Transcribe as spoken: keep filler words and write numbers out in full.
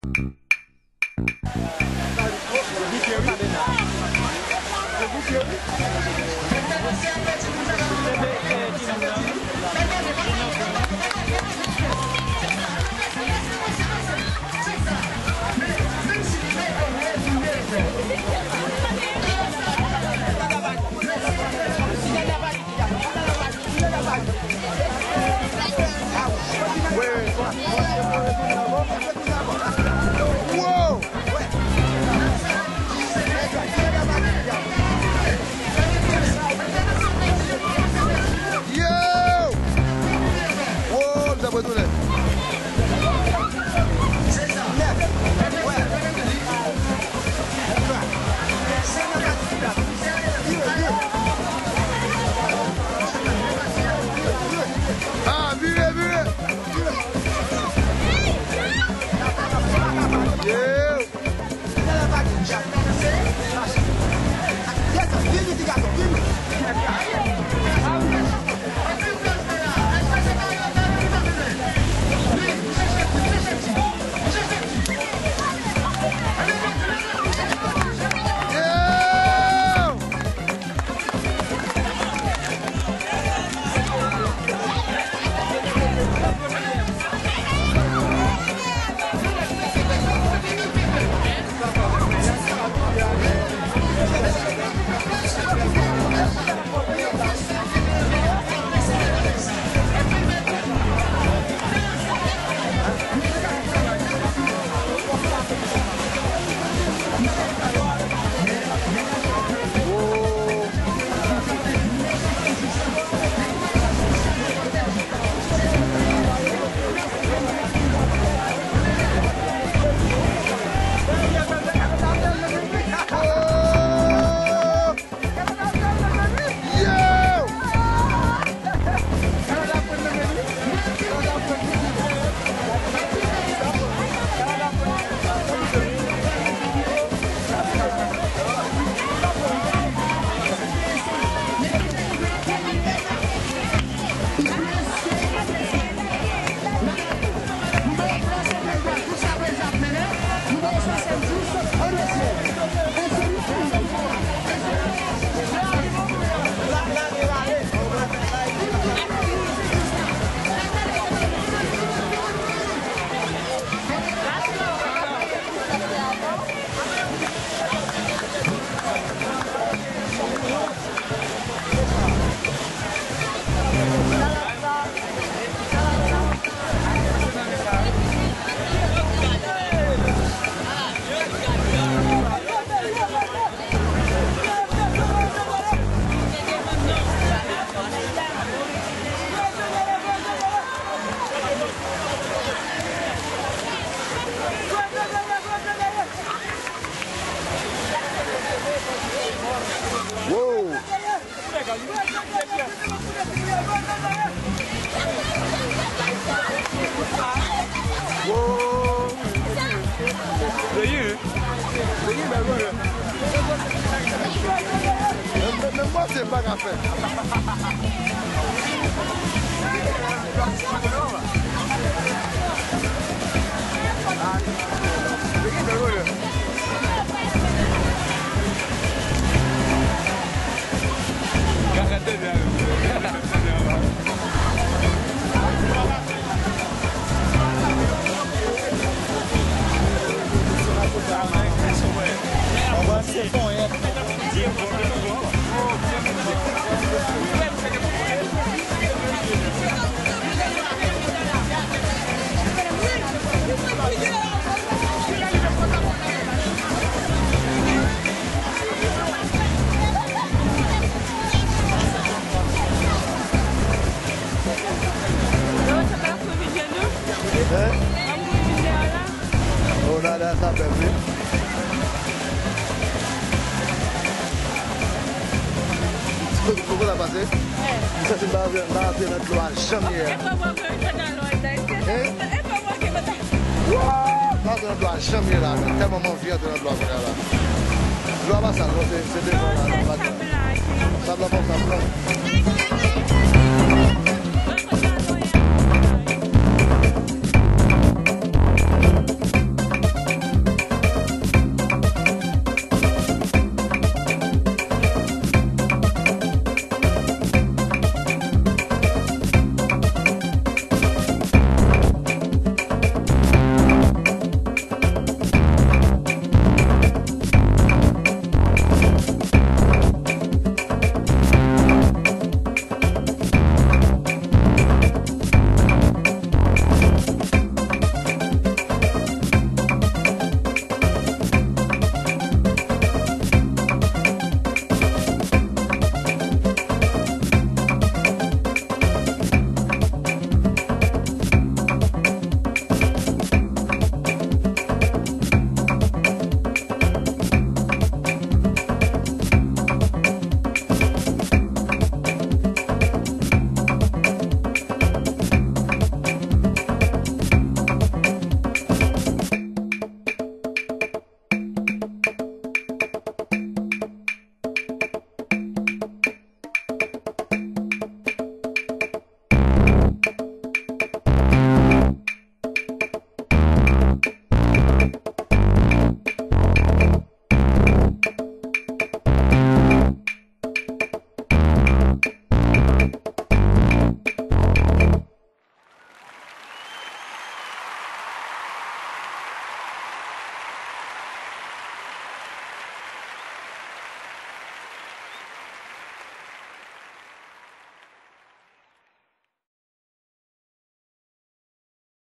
Yo! Wo, li t ap retounen. Ah, vire, vire. Yo! Wow! Wow! Menm, menm, menm bòsye pa ka fè. Hein? Oh, nada sa bèl, wi. Kòman sa pase? M santi m pa, m pa antre nan dlo a janm yè a. Hein? Woo! M pa antre nan dlo a janm yè la, men tèlman m anvi antre nan dlo a kounye a la. Dlo a pa sal, non, se, se devan la, nan bak la. Sab la pa sab, non.